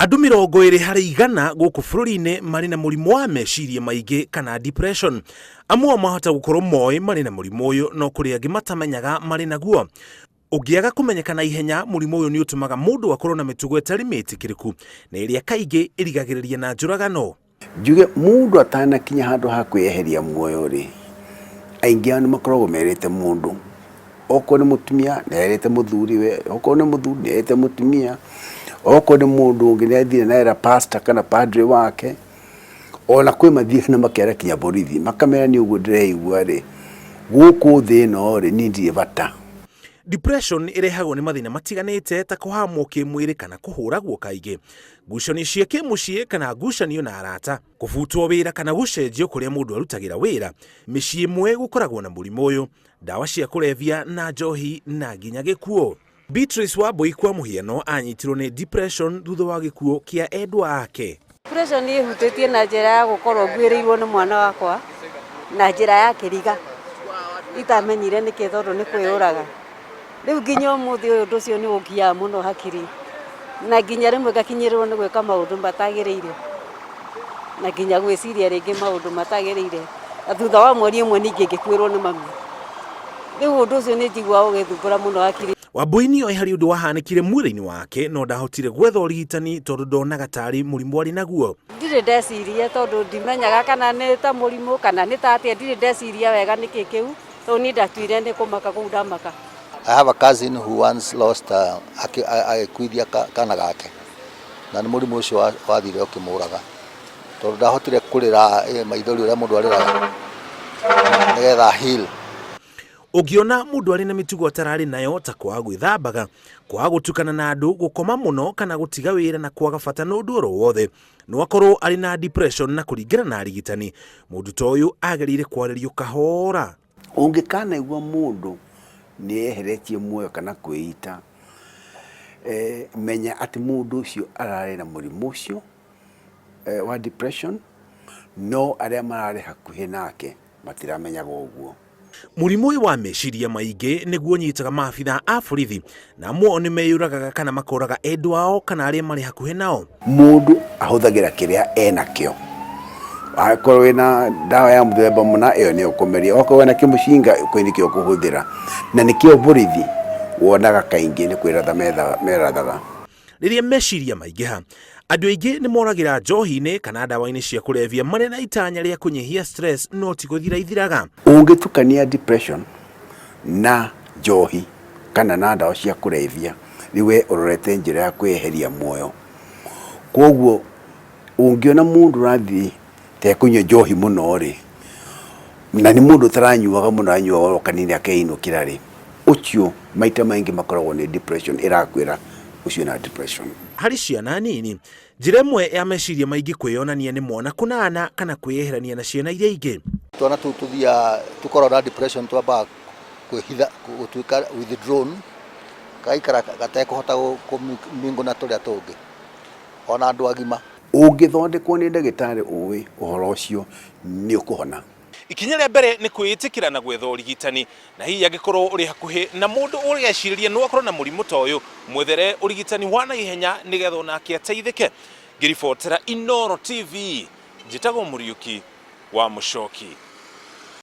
Andũ 120% gũkũ bũrũri-inĩ marĩ na mũrimũ wa meciria maingĩ kana depression. Amwe ao mahota gũkorwo moĩ marĩ na mũrimũ ũyũ no kũrĩ angĩ matamenyaga marĩ naguo. Ũngĩaga kũmenyeka na ihenya, mũrimũ ũyũ nĩ ũtũmaga mũndũ akorwo na mĩtugo ĩtarĩ mĩtĩkĩrĩku na ĩrĩa kaingĩ ĩrigagĩrĩria na njũragano. Njuge mũndũ atanakinya handũ ha kwĩyeheria muoyo rĩ, aingĩ ao nĩ makoragwo merĩte mũndũ, okorwo nĩ mũtumia nĩ erĩte mũthuriwe, okorwo nĩ mũthuri nĩ erĩte mũtumia, okorwo nĩ mũndũ ũngĩ nĩ athire na era pastor kana padre wake, ona kwĩ mathiaga na makera kinya borithi makamera niĩ ũguo ndĩreigua rĩ, gũkũ thĩ ĩno rĩ niĩ ndirĩ bata. Depression ĩrehagwo nĩ mathĩna matiganĩte ta kũhamwo kĩmwĩrĩ kana kũhũragwo kaingĩ, ngucanio cia kĩmũciĩ kana ngucanio na arata, kũbutwo wĩra kana gũcenjio kũrĩa mũndũ arutagĩra wĩra. Mĩciĩ ĩmwe gũkoragwo na mũrimũ ũyũ, ndawa cia kũrebia na njohi na nginya gĩkuũ. Beatrice Wambui kwa mũhiano anyitirwo nĩ depression thutha wa gĩkuũ kĩa endwa ake. Depression ĩhutĩtie na njĩra ya gũkorwo nguĩrĩirwo nĩ mwana wakwa na njĩra ya kĩriga itamenyire nĩkĩ tondũ nĩ kwĩyũraga. Rĩu nginya ũmũthĩ ũyũ ũndũ ũcio nĩ ũngiaga mũno hakiri na nginya rĩmwe ngakinyĩrĩrwo nĩ gwĩka maũndũ matagĩrĩire na nginya gwĩciria rĩngĩ maũndũ matagĩrĩire na thutha wa mweri ũmwe ningĩ ngĩkuĩrwo nĩ mami. Rĩu ũndũ ũcio nĩ njiguaga ũgĩthumbũra mũno hakiri. Wambui nĩoĩ harĩ ũndũ wahanĩkire mwĩrĩ-inĩ wake no ndahotire gwetha ũrigitani tondũ ndonaga tarĩ mũrimũ arĩ naguo. Ndirĩ ndeciria tondũ ndimenyaga kana nĩ ta mũrimũ kana nĩ ta atĩa, ndirĩ ndeciria wega nĩkĩ kĩu tondũ niĩ ndatuire nĩ kũmaka kũu ndamaka. I have a cousin who once lost agĩkuithia kana gake na nĩ mũrimũ ũcio wathire ũkĩmũraga tondũ ndahotire kũrĩra maithori ũrĩa mũndũ arĩraga nĩgetha heal. Ũngĩona mũndũ arĩ na mĩtugo atararĩ nayo ta kwaga gwĩthambaga, kwaga gũtukana na andũ, gũkoma mũno kana gũtiga wĩra na kwaga bata na ũndũ oro wothe, no akorwo arĩ na depression na kũringana na arigitani, mũndũ ta ũyũ agĩrĩire kwarĩrio kahora. Ũngĩkanaigua mũndũ nĩ eyeheretie muoyo kana kwĩita, menya atĩ mũndũ ũcio ararĩ na mũrimũ ũcio wa depression, no arĩa mararĩ hakuhĩ nake matiramenyaga ũguo. Mũrimũ ũyũ wa meciria maingĩ nĩguo ũnyitaga maabithaa a borithi na amwe ao nĩmeyũragaga kana makoraga endwa ao kana arĩa marĩ hakuhĩ nao. Mũndũ ahũthagĩra kĩrĩa enakĩo. Akorwo wĩna ndawa ya mũthemba mũna ĩyo nĩyo ũkũmeria, okorwo wĩna kĩmũcinga kĩu nĩkĩo ũkũhũthĩra. Na nĩkĩo borithi wonaga kaingĩ nĩ kwĩratha merathaga. Rĩrĩa meciria maingĩha, andũ aingĩ nĩ moragĩra njohi-inĩ kana ndawa-inĩ cia kũrebia marĩ na itanya rĩa kũnyihia stress no ti gũthira ithiraga. Ũngĩtukania depression na njohi kana na ndawa cia kũrebia, rĩu we ũrorete njĩra ya kwĩyeheria muoyo. Kwoguo ũngĩona mũndũ ũrathiĩ ta ekũnyua njohi mũno rĩ, na nĩ mũndũ ũtaranyuaga mũno anyuaga o kanini akeinũkĩra rĩ, ũcio maita maingĩ makoragwo nĩ depression ĩrakwĩra ũcio ena depression. Harĩ ciana nini, njĩra ĩmwe ya meciria maingĩ kwĩyonania nĩ mwana kũnana kana kwĩyeherania na ciana iria ingĩ. Twana tũu tũthiaga tũkoragwo na depression twambaga kwĩhitha gũtuĩka withdrawn, gagaikara gatekũhota kũ mingle na tũrĩa tũngĩ ona andũ agima. Ũngĩthondekwo nĩ ndagĩtarĩ ũĩ ũhoro ũcio nĩ ũkũhona. Ikinya rĩa mbere nĩ kwĩĩtĩkĩra na gwetha ũrigitani, na hihi angĩkorwo ũrĩ hakuhĩ na mũndũ ũrecirĩria no akorwo na mũrimũ ta ũyũ, mwethere ũrigitani wa naihenya nĩgetha onake ateithĩke. Ngĩribotera Inooro TV, njĩtagwo Mũriũki wa Mũchoki.